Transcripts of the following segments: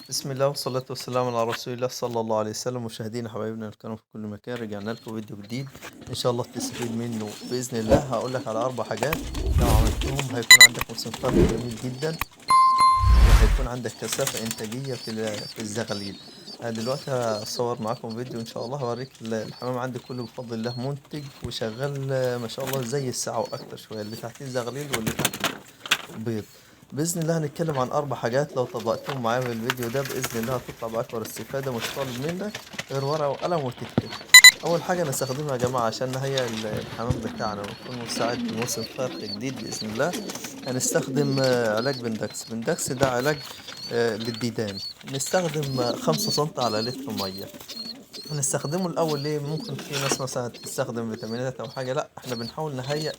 بسم الله والصلاة والسلام على رسول الله صلى الله عليه وسلم. مشاهدينا حبايبنا الكرام في كل مكان، رجعنا لكم فيديو جديد ان شاء الله تستفيد منه باذن الله. هقول لك على 4 حاجات لو عملتهم هيكون عندك موسم فرخ جميل جدا، وهيكون عندك كثافة انتاجية في الزغاليل. انا دلوقتي هصور معاكم فيديو ان شاء الله، هوريك الحمام عندي كله بفضل الله منتج وشغال ما شاء الله زي الساعة واكتر شوية، اللي تحتيه زغاليل واللي تحتيه بيض. بإذن الله هنتكلم عن 4 حاجات لو طبقتهم معايا في الفيديو ده بإذن الله هتطلع بأكبر استفادة. مش طالب منك غير ورقة وقلم وتكتب. أول حاجة نستخدمها يا جماعة عشان نهيئ الحمام بتاعنا ونكون مستعد لموسم فرخ جديد بإذن الله، هنستخدم علاج بندكس. بندكس ده علاج للديدان. نستخدم 5 سم على لتر مية. هنستخدمه الأول ليه؟ ممكن في ناس مثلا تستخدم فيتامينات أو حاجة، لأ احنا بنحاول نهيئ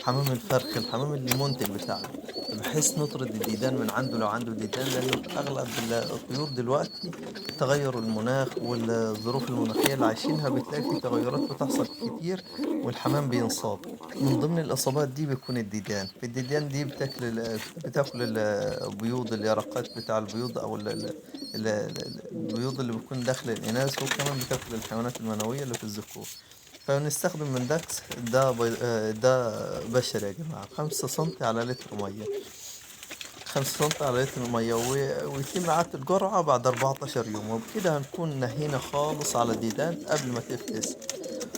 حمام الفرخ، الحمام المنتج بتاعنا، بحيث نطرد الديدان من عنده لو عنده ديدان، لأنه في أغلب الطيور دلوقتي تغير المناخ والظروف المناخية اللي عايشينها بتلاقي في تغيرات بتحصل كتير والحمام بينصاب. من ضمن الإصابات دي بيكون الديدان. الديدان دي بتاكل البيوض، اليرقات بتاع البيوض أو البيوض اللي بيكون داخل الإناث، وكمان بتاكل الحيوانات المنوية اللي في الذكور. فبنستخدم مندكس ده ده بشري يا جماعة، 5 سم على لتر مية، 5 سم على لتر مية، ويتم إعادة الجرعة بعد 14 يوم. وبكده هنكون نهينا خالص على الديدان قبل ما تفقس،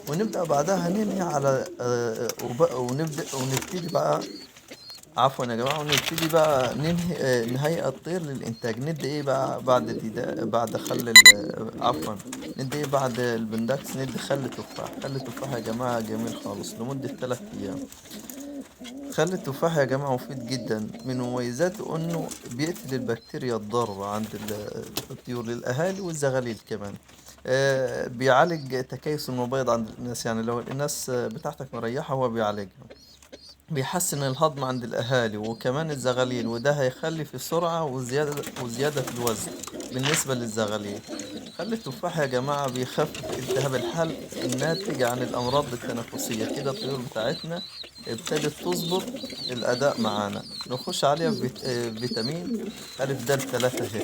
ونبدأ بعدها ننهي على ونبدأ ونبتدي بقى، عفوا يا جماعة، ونبتدي بقى ننهي نهيئ الطير للإنتاج. ندي إيه بقى بعد الديدان، بعد خل عفوا، ندي إيه بعد البندكس؟ ندي خل تفاح. خل تفاح يا جماعة جميل خالص لمدة 3 أيام. خل التفاح يا جماعة مفيد جدا، من مميزاته إنه بيقتل البكتيريا الضارة عند الطيور للأهالي والزغاليل كمان. بيعالج تكيس المبيض عند الناس، يعني لو الناس بتاعتك مريحة هو بيعالجها. بيحسن الهضم عند الأهالي وكمان الزغاليل، وده هيخلي في سرعة وزيادة في الوزن بالنسبة للزغاليل. خل التفاح يا جماعة بيخفف التهاب الحلق الناتج عن الأمراض التنفسية. كده الطيور بتاعتنا ابتدت تظبط الأداء معانا. نخش عليها فيتامين ألف دال 3 ه.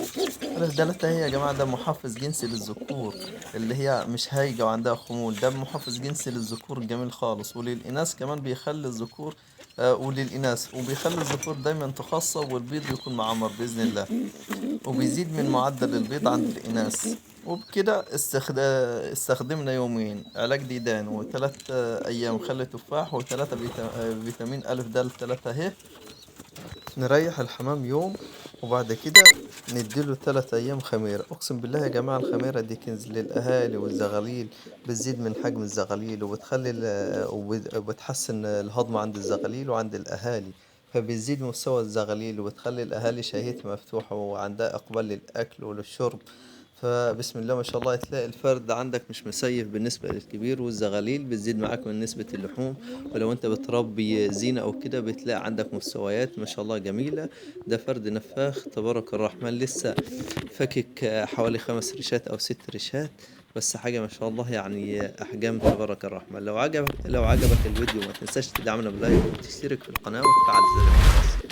ألف دال 3 ه يا جماعة ده محفز جنسي للذكور اللي هي مش هايجة وعندها خمول، ده محفز جنسي للذكور جميل خالص، وللإناث كمان بيخلي الذكور، وللإناث، وبيخلي الذكور دايما تخصب والبيض يكون معمر بإذن الله، وبيزيد من معدل البيض عند الإناث. وبكده استخدمنا يومين علاج ديدان، وثلاث أيام خل تفاح، وثلاثة فيتامين ألف دال 3 ه. نريح الحمام يوم، وبعد كده نديله 3 أيام خميرة. أقسم بالله يا جماعة الخميرة دي كنز للأهالي والزغاليل، بتزيد من حجم الزغاليل وبتخلي وبتحسن الهضم عند الزغاليل وعند الأهالي، فبتزيد مستوى الزغاليل وبتخلي الأهالي شهيتها مفتوحة وعندها إقبال للأكل وللشرب. فبسم الله ما شاء الله تلاقي الفرد عندك مش مسيف بالنسبة للكبير، والزغاليل بتزيد معاك من نسبة اللحوم. ولو انت بتربي زينة او كده بتلاقي عندك مستويات ما شاء الله جميلة. ده فرد نفاخ تبارك الرحمن، لسه فكك حوالي 5 ريشات او 6 ريشات، بس حاجة ما شاء الله احجام تبارك الرحمن. لو عجبك الفيديو ما تنساش تدعمنا بلايك وتشترك في القناة وتفعل زر الجرس.